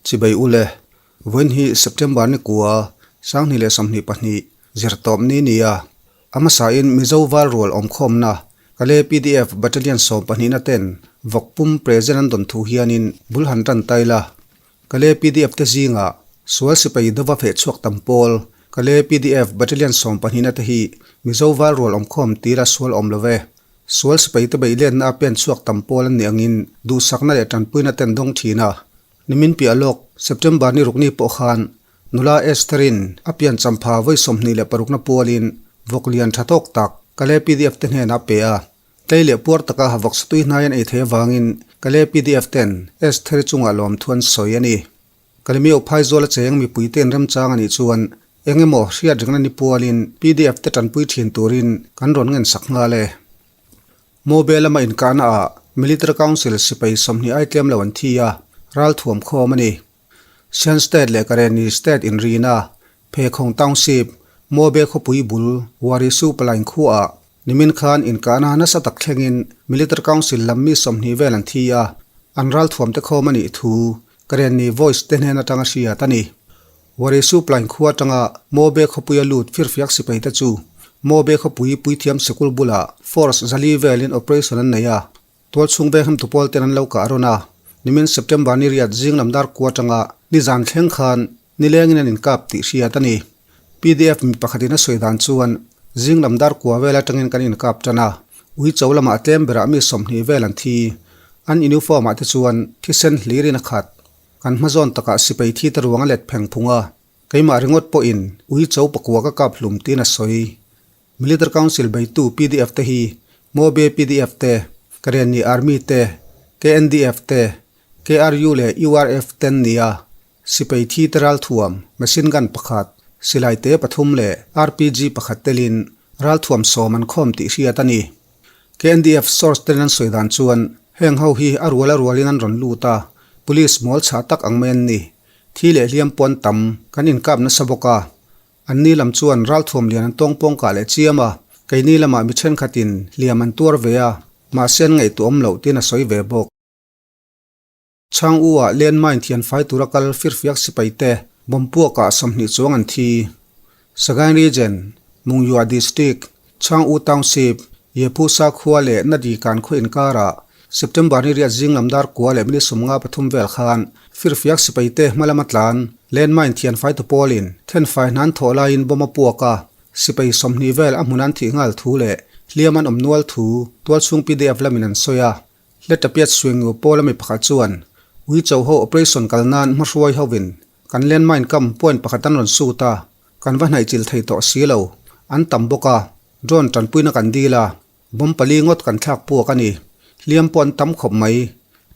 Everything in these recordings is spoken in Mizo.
Chibai ule, vawiin hi September ni kua, 2022, zirtawp ni nia. A hmasain Mizo val rual awmkhawmna Kale pdf Battalion 12 na ten vawk pum present an dawn thu hianin bul han tan tai la. Kale pdf te zingah sual sipai dova feh chhuak tam pawl Kale pdf Battalion 12 na te hi Mizo val rual awmkhawm tira sual awm lo ve. Sual sipai te beih lenna a pen chhuak tam pawl an nih angin duhsakna leh tanpuina ten dawng thin a. Nimin piah lawk September ni rukni pawh khan nula Esther-in a pian champha vawi 26 na pualin vawk lian tha tawk tak Kale pdf te hnenah a pe a. Tlei leh puar taka vawk satui hnai an ei thei avangin Kale pdf ten Esther-i chungah lawmthu an sawi a ni. Kalimio phaizawl a cheng mipuite in remchang a nih chuan eng emaw hriat rengna ni pualin pdf te tanpui thin turin kan rawn ngen sak nghal e. Mobe lama inkahna ah Military Council sipai 20 ai tlem lo an thi a, ralthuam khawm a ni. Shan State leh Karenni State inrina Phekhawng Township, Mobe khawpui bul Warisu Palain khuaah nimin khan inkahna nasa tak thlengin Military Council lam mi 20 vel an thi a, an ralthuam te khawm a nih thu Karenni Voice te hnen atanga hriat a ni. Warisu Palain khua atanga Mobe khawpuia lut firfiak sipai te chu Mobe khawpui puithiam sikul bulah Force zali velin operation an nei a, Tualchhung veng hamtu pawl ten an lo kah rawn a, nimin September ni riat zing lam dar kua atanga nizan thleng khan nilengin an inkap tih hriat a ni. Pdf mi pakhatin a sawi dan chuan zing lam dar kua vel atangin kan inkap tan a, ui cho lamah tlem berah mi 20 vel an thi. An uniform ah te chuan thisen hlirin a khat. Kan hmazawn takah sipai thi te ruang a let pheng phung a, keimah ringawt pawhin ui cho pakua ka kap hlum tiin a sawi. Military Council beitu pdf te hi Mobe pdf te, Karenni Army te, KNDF te, KRU leh URF ten nia sipai thi te ralthuam, machine gun pakhat, silai te pathum leh RPG pakhat telin ralthuam 10 an khawm tih hriat a ni. KNDF source ten an sawi dan chuan heng ho hi a rual a rualin an rawn lut a, police mawl chhah tak ang mai an ni. Thi leh hliam pawn tam kan inkap nasa bawk a. An ni lam chuan ralthuam lian an tawng pawng kah leh chiam a, keini lamah mi thenkhatin hliam an tuar ve a, mahse an ngaihtuah awm loh tiin a sawi ve bawk. Chhang U ah landmine thian fai tura kal firfiak sipai te bomb puakah 20 chuang an thi. Sagaing Region, Monywa District, Chhang U Township, Yephu Sakhua leh Nadi kan khaw inkarah September ni riat zing lam dar kua leh minute 53 vel khan firfiak sipai te hmalama tlan landmine thian fai tu pawlin thenfai hnan thawh laiin bomb a puak a, sipai 20 vel a hmun an thih nghal thu leh hliam an awm nual thu tualchhung pdf lamin an sawi a. Hletapiat suingu pawl ami pakhat chuan ui cho ho operation kal nan hmahruai hovin kan landmine kam point pakhat an rawn suit a, kan va hnaih chil thei tawh si lo, an tam bawk a, drone tanpuina kan dil a, bomb pali ngawt kan thlak puak a ni. Hliam pawh an tam khawp mai.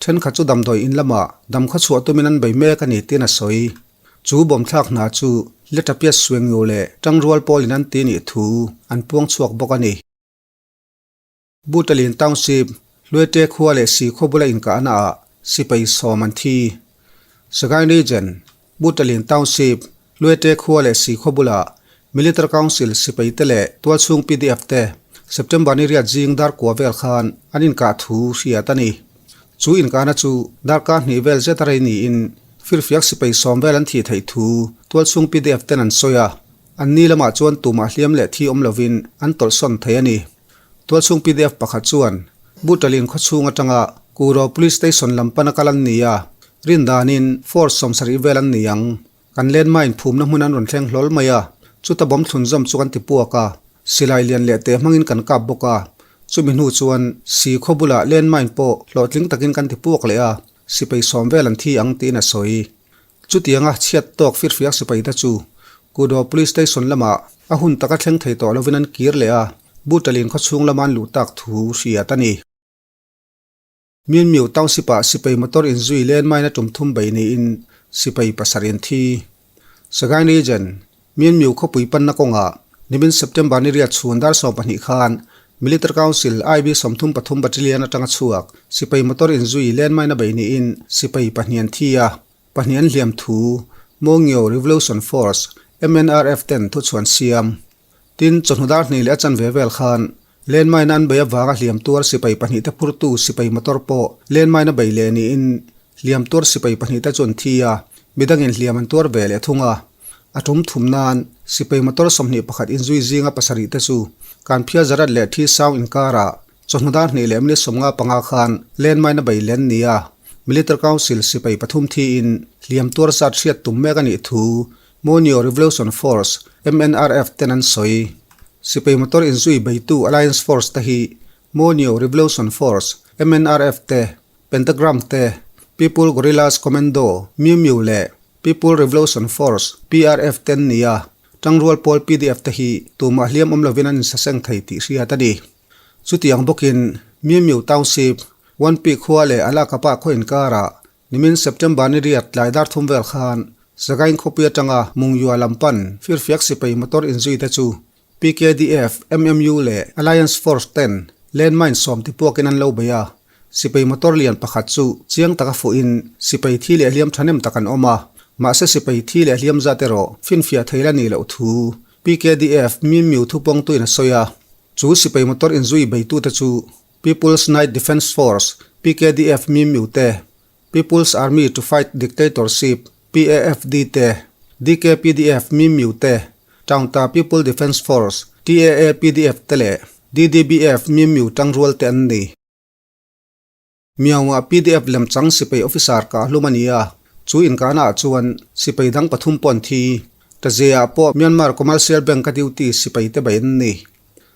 Thenkhat chu damdawi in lamah dam kha chhuah tumin an bei mek a ni tiin a sawi. Chu bomb thlak hna chu Hletapiat suingu leh tangrual pawlin an ti nih thu an puang chhuak bawk a ni. Butalin Township, Hluaite khua leh si khaw bula inkahna ah sipai 10 an thi. Sagaing Region, Butalin Township, Hluaite khua leh si khaw bula Military Council sipai te leh tualchhung pdf te September ni riat zing dar kua vel khan an inkah thu hriat a ni. Chu inkahna chu darkar hnih vel zet a rei niin firfiak sipai 10 vel an thih theih thu tualchhung pdf ten an sawi a, an ni lamah chuan tumah hliam leh thi awm lovin an tawlhsawn thei a ni. Tualchhung pdf pakhat chuan Butalin khawchhung atanga Kuro Police Station lam pana kal an ni a, rin danin force 70 vel an ni ang. Kan landmine phumna hmun an rawn thleng hlawl mai a, chuta bomb thlun zawm chu kan ti puak a, silai lian leh te hmangin kan kap bawk a, chumi hnu chuan si khaw bulah landmine pawh hlawhtling takin kan ti puak leh a, sipai 10 vel an thi ang tiin a sawi. Chutianga chhiat tawk firfiak sipai te chu Kudo Police Station lamah a hun taka thleng thei tawh lovin an kir leh a, Butalin khawchhung lama an luh tak thu hriat a ni. Myanmar Township ah sipai motor inzui landmine a tum thum bei niin sipai pasarih an thi. Sagaing Region, Myanmar khawpui panna kawngah nimin September ni riat chhun dar 12 khan Military Council IB 33 Battalion atanga chhuak sipai motor inzui landmine a bei niin sipai pahnih an thi a, pahnih an hliam thu Mongyo Revolution Force MNRF ten thu chuan siam. Tin, chawhnu dar hnih leh a chan ve vel khan landmine an bei avanga hliam tuar sipai pahnih te phurtu sipai motor pawh landmine a bei leh niin hliam tuar sipai pahnih te chu an thi a. Midangin hliam an tuar ve leh thung a. A tum thum nan sipai motor 21 inzui zinga pasarih te chu Kanphia Zarat leh Thi Saung inkarah chawhnu dar hnih leh minute 55 khan landmine a bei len nia Military Council sipai pathum thiin hliam tuar zat hriat tum mek a nih thu Monyo Revolution Force, MNRF, ten an sawi. Sipai motor inzui beitu Alliance Force te hi Monyo Revolution Force, MNRF, te Pentagram te, People Guerrillas Commando, Miu Miu leh People Revolution Force, PRF, te an ni a, Tangrual pawl pdf te hi tumah hliam awm lovin an insaseng thei tih hriat a ni. Chutiang bawkin Miu Miu Township, One Pi khua leh Alakapa khaw inkarah nimin September ni riat tlai dar thum vel khan Sagaing khawpui atanga Mungyua lam pan firfiak sipai motor inzui te chu PKDF, MMU leh Alliance Force ten landmine sawm ti puakin an lo bei a, sipai motor lian pakhat chu chiang taka fuhin sipai thi leh hliam thahnem tak an awm a, mahse sipai thi leh hliam zat erawh finfiah thei la nih loh thu PKDF Mimmiu thupawngtuin a sawi a, chu sipai motor inzui beitute chu People's Night Defence Force, PKDF Mimmiu te, People's Army to Fight Dictatorship, PAFD, te, DKPDF Mimmiu te, Taungta People Defence Force, TAAPDF, te leh DDBF Mimmiu tangrual te an ni. Miaungah pdf lemchang sipai officer kah hlum a ni a, chu inkahnaah chuan sipai dang pathum pawh an thi. Tazeah pawh Myanmar Commercial Bank-a duty sipai te bai an ni.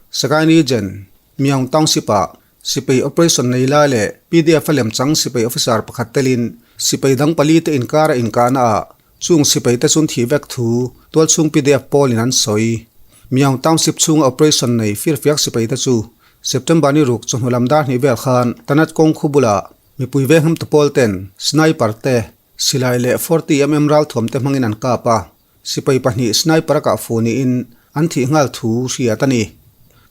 Sagaing Region, Myaung Township-ah sipai operation nei lai leh pdf-a lemchang sipai officer pakhat telin sipai dang pali te inkara inkahnaah chung sipai te chun thih vek thu tualchhung pdf pawlin an sawi. Myaung Township chhunga operation nei firfiak sipai te chu September ni ruk chawhnu lam dar hnih vel khan Tanat kawng khu bulah mipui vengham tu pawl ten sniper te, silai leh 40 mm ralthuam te hmangin an kap a. Sipai pahnih sniper a kah fu niin an thih nghal thu hriat a ni.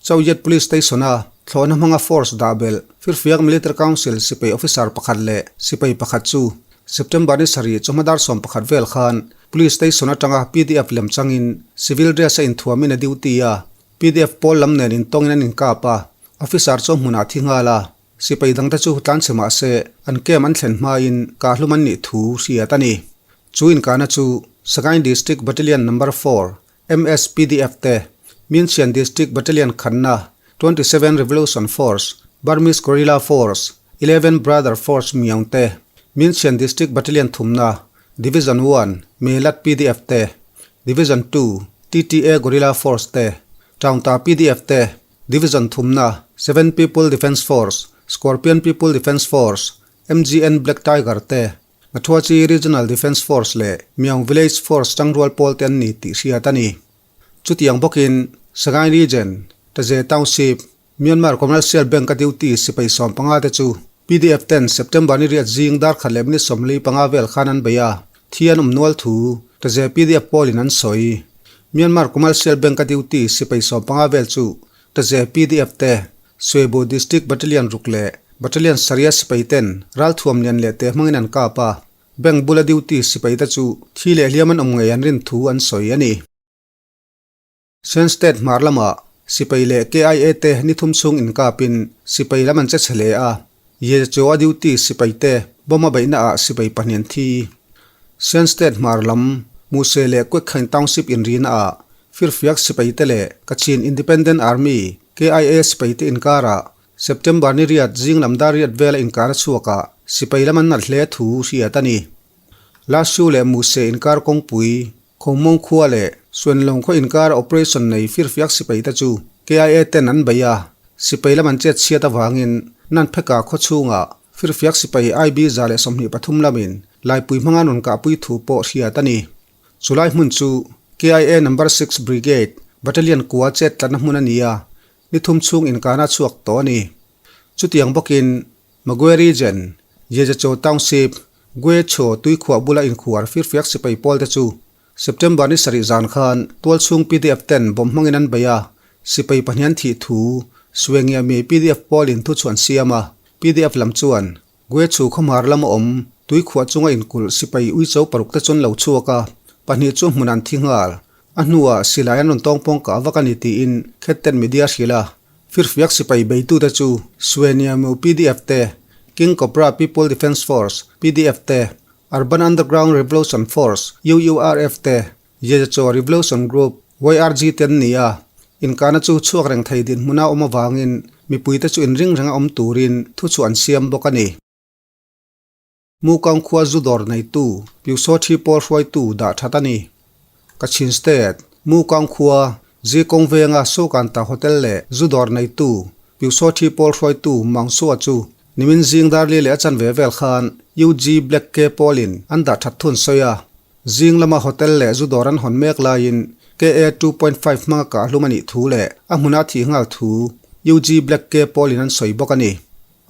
Chauyet Police Station-a thlawhna hmanga force dah belh Firfiak Military Council sipai officer pakhat leh sipai pakhat chu September ni sarih chawhma dar 11 vel khan Police Station atanga pdf lem changin civil dress a inthuamin a duty a, pdf pawl lam nen intawngin an inkap a, officer chu a hmunah thi nghal a, sipai dangte chu tlanchhe mah se an camp an thlen hmain kahhlum an nih thu hriat a ni. Chu inkahna chu Sagaing District Battalion Number Four, MSPDF te, Myinchian District Battalion khanna, 27 Revolution Force, Burmese Guerrilla Force, 11 Brother Force Myaung te, Myinchian District Battalion thumna, Division One, Melat pdf te, Division Two, TTA Guerrilla Force te, Taungta pdf te, Division thumna, Seven People Defence Force, Scorpion People Defence Force, MGN Black Tiger te, Nathuachi Regional Defence Force leh Myaung Village Force tangrual pawl te an ni tih hriat a ni. Chutiang bawkin Sagaing Region, Taze Township, Myanmar Commercial Bank a duty sipai 15 te chu pdf ten September ni riat zing dar khat leh minute 45 vel khan an bei a, thi an awm nual thu Taze pdf pawlin an sawi. Myanmar Commercial Bank a duty sipai 15 vel chu Taze pdf te Suebo District Battalion ruk leh Battalion Saria sipai ten ralthuam lian leh te hmangin an kap a, bank bula duty sipai te chu thi leh hliam an awm ngei an rin thu an sawi a ni. Shan State hmar lamah sipai leh KIA te ni thum chhung inkapin sipai lam an che chhe hle a, Yecho a duty sipai te bomb a beihna ah sipai pahnih an thi. Shan State hmar lam Muse leh Kwekhain Township inrina ah firfiak sipai te leh Kachin Independent Army, KIA sipai te inkarah September ni riat zing lam dar riat vela inkar a chhuakah sipai lam an nalh hle thu hriat a ni. Lashu leh Muse inkar kawngpui, Khawmawng khua leh Suanlawng khaw inkara operation nei firfiak sipai te chu KIA ten an bei a, sipai lam an chet chhiat avangin Nanpheka khaw chhungah firfiak sipai IB 123 lamin laipui hmanga rawn kahpui thu pawh hriat a ni. Chulai hmun chu KIA Number Six Brigade Battalion kua chet tlatna hmun a ni a, ni thum chhung inkahna a chhuak tawh a ni. Chutiang bawkin Magwe Region, Yezecho Township, Gwecho tuikhuah bula inkhuar firfiak sipai pawl te chu September ni sarih zan khan tualchhung pdf ten bomb hmangin an bei a, sipai pahnih an thih thu Suengiami pdf pawlin thu chu an siam a, pdf lam chuan Gwechu khawhmar lama awm tuikhuah chunga inkulh sipai uicho paruk te chu an lo chhuak a, pahnih chu hmun an thi nghal. A hnuah silai an rawn tawngpawng kah vak a ni tiin Khetten media hrilh a, firfiak sipai beitute chu Sueniamu pdf te, King Cobra People Defence Force, pdf te, Urban Underground Revolution Force, UURF, te Yezachaw Revolution Group, YRG, te an ni a. Inkahna chu chhuak reng thei dinhmuna awm avangin mipuite chu inring renga awm turin thuchhuah an siam bawk a ni. Mukang khua zu dawr neitu Pyusaw Thi pawl hruaitu dah that a ni. Kachin State, Mukang khua Zikawng venga Sukanta Hotel leh zu dawr neitu Pyusaw Thi pawl hruaitu Mang Sua chu nimin zing darli leh a chanve vel khan UG Black K pawlin an dah that thun sawi a. Zing lama hotel leh zu dawr an hawn mek laiin KA 2.5 hmanga kahhlum a nih thu leh a hmuna thih nghal thu UG Black K pawlin an sawi bawk a ni.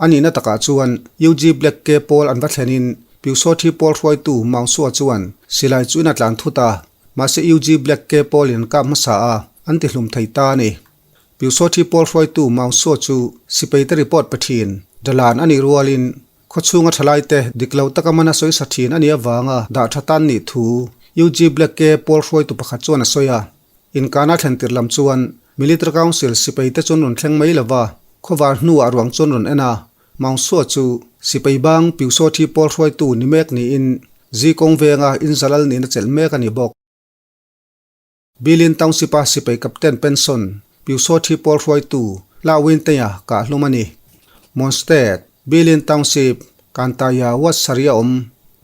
A nihna takah chuan UG Black K pawl an va thlenin Pyusaw Thi pawl hruaitu Maung Sua chuan silai chuin a tlan thut a, mahse UG Black K pawlin an kap hmasa a, an ti hlum thei ta a ni. Pyusaw Thi pawl hruaitu Maung Sua chu sipaite report pe thin, dalan a nih rualin khawchhunga thalaite dik lo taka mana sawi sa thin a nih avanga dah tha tan nih thu UG Black K pawl hruaitu pakhat chuan a sawi a. Inkana thlen tir lam chuan Military Council sipaite chuan rawn thleng mai lo va, khawvar hnuah ruang chuan rawn en a, Maung Sua chu sipai bang Pyusaw Thi pawl hruaitu ni mek niin Zikawng venga inzalal nihna chelh mek a ni bawk. Bilin Township-a sipai Captain Pension Pyusaw Thi pawl hruaitu La Win Teia kah hlum a ni. Mon State, Bilin Township, Kantaya Ward Saria awm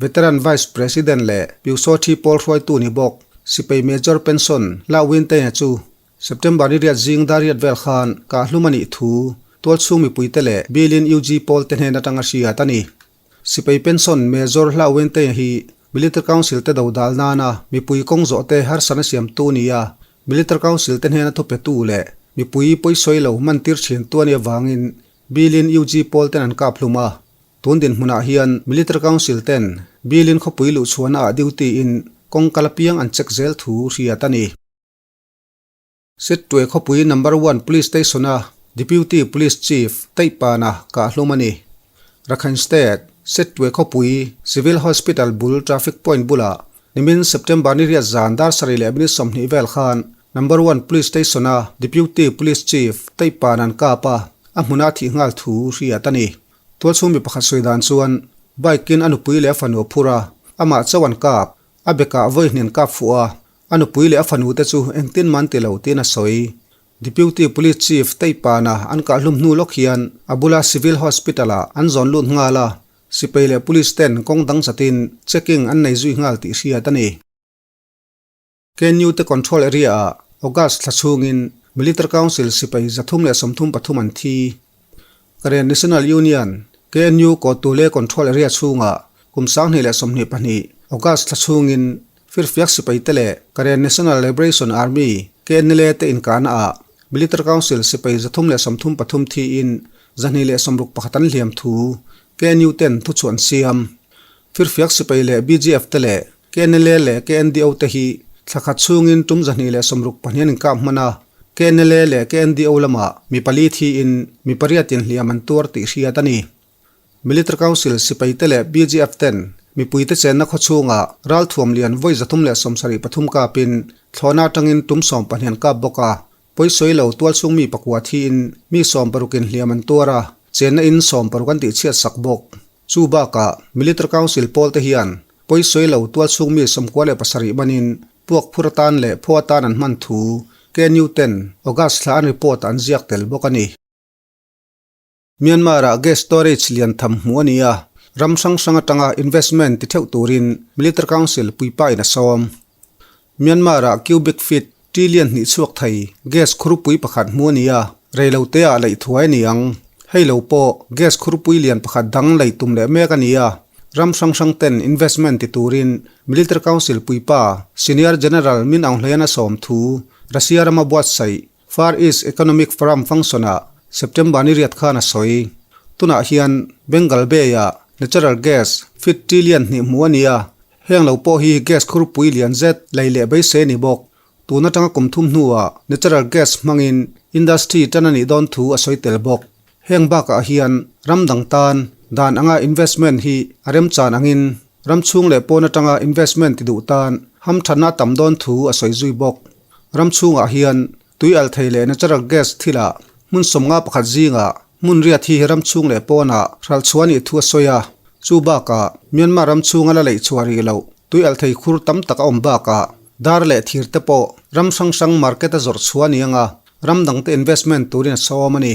Veteran Vice President leh Pyusaw Thi pawl hruaitu ni bawk sipai Major Pension La Win Teia chu September ni riat zing dar riat vel khan kah hlum a nih thu tualchhung mipuite leh Bilin UG pawl te hnen atanga hriat a ni. Sipai pension Major Hla Wente hi Military Council te do dal nana mipui kawng zawh te harsatna siamtu a ni a, Military Council te hnena thupetu leh mipui pawisawi lo hmantir thintu a nih avangin Bilin UG pawl ten an kap hlum a. Tun dinhmunah hian Military Council ten Bilin khawpui luhchhuahna ah duty in kawng kal apiang an check zel thu hriat a ni. Sittwe khawpui Number One Police Station-a Deputy Police Chief Taihpana kah hlum a ni. Rakhine State, Sittwe khawpui Civil Hospital bul traffic point bulah nimin September ni riat zan dar sarih leh minute 20 vel khan Number One Police Station-a Deputy Police Chief Taihpana an kap a, a hmuna thih nghal thu hriat a ni. Tualchhung mi pakhat sawi dan chuan bike-in a nupui leh a fanu a phur a, amah chauh an kap. A bekah vawi hnen kap fuh a, A nupui leh a fanute chu engtin man ti lo tiin a sawi. Deputy Police Chief Teipana an kahhlum hnu lawk hian a bula Civil Hospital-ah an zawn lut nghal a, sipai leh police ten kawng dang chatin checking an nei zui nghal tih hriat a ni. KNU te control area-ah August thla chhungin Military Council sipai 333 an thi. Karen National Union, KNU, Kawtule control area chhungah kum 2022 August thla chhungin Firfiak sipaite leh Karen National Liberation Army, KNLA, te inkahna ah Military Council sipai 333 thiin 261 an hliam thu KNU ten thuchhuah an siam. Firfiak sipai leh BGF te leh KNLA leh KNDO te hi thla khat chhungin tum 264 an inkap hman a, KNLA leh KNDO lamah mi pali thiin mi pariatin hliam an tuar tih hriat a ni. Military Council sipaite leh BGF ten mipuite chenna khaw chhungah ralthuam lian vawi 373 kapin thlawhna atangin tum 12 an kap bawk a, pawisawi lo tualchhung mi pakua thiin mi 60 in hliam an tuar a, chenna in 60 an tihchhiat sak bawk. Chu bakah Military Council pawl te hian pawisawi lo tualchhung mi 97 manin puak phur atan leh phaw atan an hman thu KNU ten August thla an report ah an ziak tel bawk a ni. Myanmar-ah gas storage lian tham hmuh a ni a, ram hrang hrang atanga investment ti theuh turin Military Council puipain a sawm. Myanmar-ah cubic feet trillion hnih chhuak thei gas khurpui pakhat hmuh a ni a, reiloteah laih thuai a ni ang. Hei lo pawh gas khurpui lian pakhat dang lei tum leh mek a ni a, ram hrang hrang ten investment ti turin Military Council puipa Senior General Min Aung Hlaing a sawm thu Russia rama buatsaih Far East Economic Forum function-ah September ni riat khan a sawi. Tunah hian Bengal Bay-ah natural gas feet trillion hnih hmuh a ni a, heng lo pawh hi gas khurpui lian zet lei leh beisei a ni bawk. Tun atanga kum thum hnuah natural gas hmangin industry tan a nih dawn thu a sawi tel bawk. Heng bakah hian ram dang tan dan anga investment hi a remchan angin ram chhung leh pawn atanga investment ti duh tan hamthatna a tam dawn thu a sawi zui bawk. Ram chhungah hian tui al thei leh natural gas thilah hmun 51 zingah hmun riat hi ram chhung leh pawnah hralh chhuah a nih thu a sawi a. Chu bakah Myanmar ram chhunga la leih chhuah rih loh tui alh thei khur tam tak a awm bakah dar leh thir te pawh ram hrang hrang market a zawrh chhuah a ni ang a, ram dangte investment turin a sawm a ni.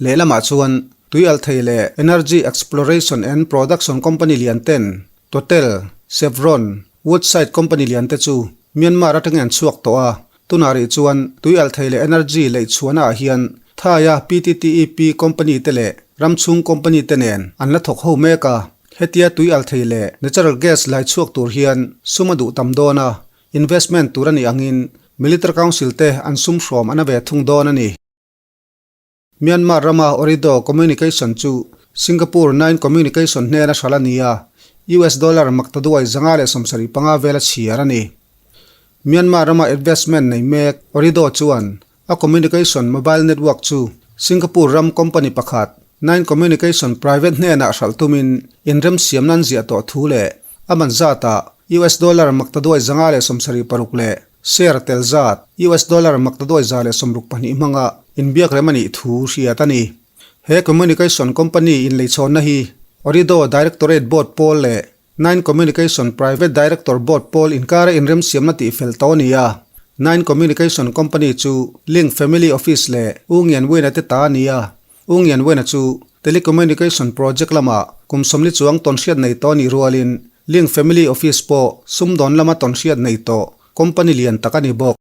Lehlamah chuan tui alh thei leh Energy Exploration and Production Company lian ten Total, Chevron, Woodside company lian te chu Myanmar atangin an chhuak tawh a, tunah rih chuan tui alh thei leh energy leih chhuahna ah hian Thaia PTTEP company te leh ram chhung company te nen an la thawk ho mek a, hetia tui alh thei leh natural gas lai chhuak tur hian sum a duh tam dawn a, investment tur a nih angin Military Council te an sum hrawm a na ve thung dawn a ni. Myanmar rama Ooredoo Communication chu Singapore Nine Communication hnena hralh a ni a, US dollar maktaduai 575 vela chhiar a ni. Myanmar rama investment nei mek Ooredoo chuan a communication mobile network chu Singapore ram company pakhat Nine Communication Private hnenah hralh tumin inremsiam nan ziah tawh thu leh a man zatah US dollar maktaduai 576 leh Share tel zat, US dollar maktaduai 162 hmanga inbiak rem a nih thu hriat a ni. He communication company inleichhawnna hi Ooredoo Directorate Board pawl leh Nine Communication Private Director Board pawl inkara inremsiamna tihfel tawh a ni a. Nine Communication Company chu Link Family Office leh U Ngian Wena te ta a ni a. U Ngian Wena chu telecommunication project lamah kum 40 chuang tawnhriat nei tawh a nih rualin Link Family Office pawh sumdawn lama tawnhriat nei tawh company lian tak a ni bawk.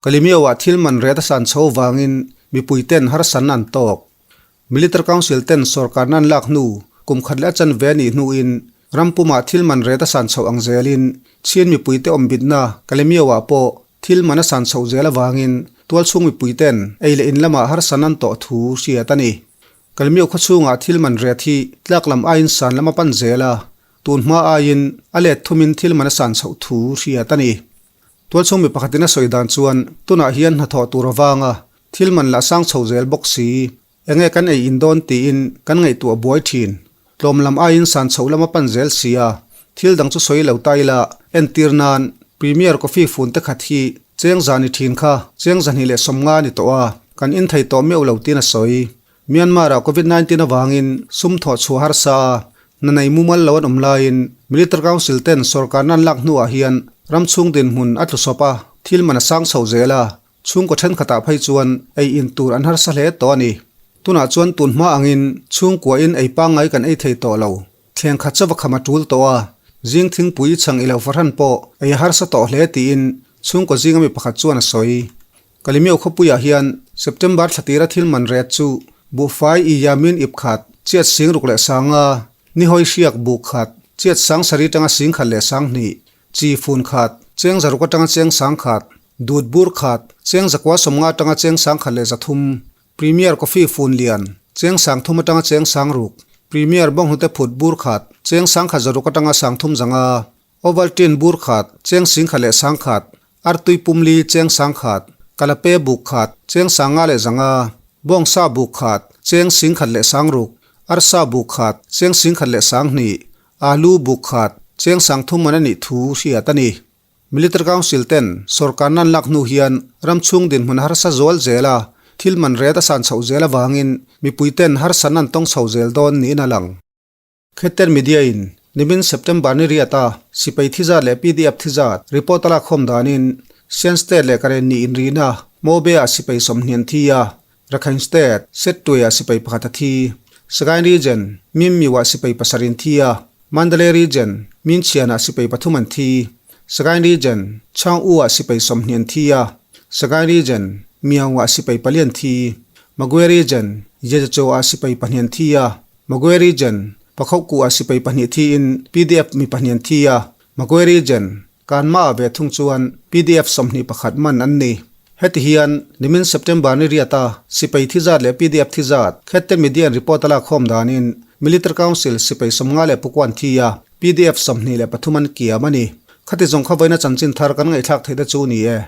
Kalemyo-ah thil man ret a san chho vangin mipui ten harsatna an tawk. Military Council ten sorkarna an lak hnu kum khat leh a chanve a nih hnuin ram pumah thil man ret a san chhoh ang zelin Chin mipuite awmbitna Kalemyo-ah pawh thil man a san chhoh zel avangin tualchhung mipui ten ei leh in lamah harsatna an tawh thu hriat a ni. Kalemyo khawchhungah thil man ret hi tlak lam aiin san lam a pan zel a, Tun hma aiin a let thumin thil man a san chhoh thu hriat a ni. Tualchhung mi pakhatin a sawi dan chuan tunah hian hnathawh tur avanga thil man lah sang chho zel bawk si. Enge kan ei in dawn tiin kan ngaihtuah buai thin. Tlawm lam aiin san chhoh lam a pan zel si a, thil dang chu sawi lo ta ila entir nan Premier Coffee fun te khat hi cheng za ni thin kha cheng 250 ni tawh a, kan in thei tawh meuh lo tiin a sawi. Myanmar-ah Covid 19 avangin sum thawh chhuah harsa a, hna nei mumal lo an awm laiin Military Council ten sorkarna an lak hnuah hian ram chhung dinhmun a tlu sawp a, thil man a sang chho zel a, chhungkaw thenkhatah phei chuan ei in tur an harsa hle tawh a ni. Tunah chuan tun hma angin chhungkuain ei pangngai kan ei thei tawh lo, thleng khat chauh a kham a tul tawh a, zing thingpui chhang i lo fahran pawh ei a harsa tawh hle tiin chhungkaw zinga mi pakhat chuan a sawi. Kalemyo khawpuiah hian September thla tira thil man ret chu buhfai i yamin ip khat, chiat sing ruk leh sanga, nihawi hriak buk khat, chiat sang sarih atanga sing khat leh sang hnih, chi fun khat, cheng zaruk atanga cheng sang khat, dut bur khat, cheng zakua sawmnga atanga cheng sang khat leh zathum, Premier Coffee fun lian, cheng sang thum atanga cheng sang ruk, Premier bawnghnute phut bur khat, cheng sang khat zaruk atanga sang thum zanga, Ovaltine bur khat, cheng singkhat leh sangkhat, artui pumli cheng sangkhat, kalape buk khat, cheng sanga leh zanga, bawngsa buk khat, cheng singkhat leh sangruk, arsa buk khat, cheng singkhat leh sanghnih, alu buk khat, cheng sangthum man a nih thu hriat a ni. Military Council ten sorkar nan lak hnu hian ram chhung dinhmun harsa zual zel a, thil man ret a san chhoh zel avangin mipui ten harsa nan tawng chho zel dawn niin a lang. Khetten Media in nimin September ni riata sipai thizat leh PDF thizat report a lakkhawm danin Shan State leh Karenni inrina Mobe ah sipai 20 an thi a, Rakhine State, Settwe ah sipai pakhat a thi, Sagaing Region, Mimmiu ah sipai pasarih an thi a, Mandalay Region, Minchian ah sipai pathum an thi, Sagaing Region, Chaung U ah sipai 20 an thi a, Sagaing Region, Myaung ah sipai pali an thi, Magwe Region, Yejacho ah sipai pahnih an thi a, Magwe Region, Pakhohkuh ah sipai pahnih thiin PDF mi pahnih an thi a, Magwe Region, Kanma ah ve thung chuan PDF 21 man an ni. Heti hian nimin September ni riata sipai thi zat leh PDF thi zat Khette Media in report a lakkhawm danin Military Council sipai 50 an thi a, PDF 23 an kiam a ni. Khati zawng kha vawiina chanchin thar kan ngaihthlak theih te chu ni e.